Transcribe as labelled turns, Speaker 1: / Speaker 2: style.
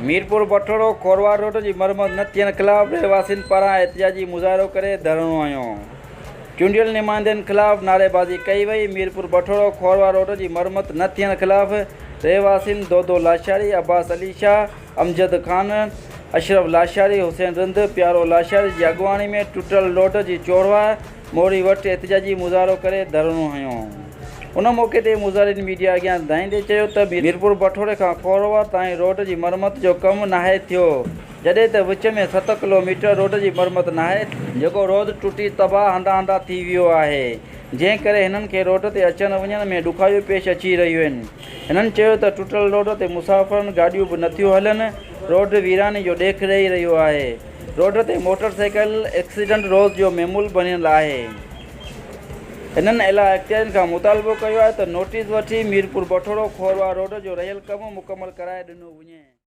Speaker 1: Mirpur Bathoro Khorwah road جي مرمت نه ٿيڻ خلاف رهواسين پاران احتجاجي مظاهرو ڪري ڌرڻو هنيو، چونڊيل نمائندن خلاف نعريبازي ڪئي وئي. ميرپور بٺورو کورواهه روڊ جي مرمت نه ٿيڻ خلاف رهواسين دودو لاشاري، عباس علي شاهه، امجد خان، اشرف لاشاري، حسين رند، پيارو لاشاري جي اڳواڻي ۾ ٽٽل روڊ جي چورواهه موري وٽ احتجاجي مظاهرو ڪري ڌرڻو هنيو. ان موقعي تي مظاهرين ميڊيا اڳيان دانهيندي چيو ته ميرپور بٺوري کان کورواهه تائين روڊ جي مرمت جو ڪم ناهي ٿيو جڏهن ته وچ ۾ ست ڪلو ميٽر روڊ جي مرمت ناهي جيڪو روڊ ٽٽي تباهه هنڌان هنڌان ٿي ويو آهي جنهن ڪري هنن کي روڊ تي اچڻ وڃڻ ۾ ڏکايون پيش اچي رهيون آهن. هنن چيو ته ٽٽل روڊ تي مسافرن گاڏيون به نٿيون هلن روڊ ويراني جو ڏيک ڏئي رهيو آهي. روڊ تي موٽر سائيڪل ايڪسيڊنٽ روز جو معمول بڻيل آهي. هنن اعليٰ اختيارين کان مطالبو ڪيو آهي ته نوٽيس وٺي ميرپور بٺورو کورواهه روڊ جو رهيل ڪم مڪمل ڪرائي ڏنو وڃي.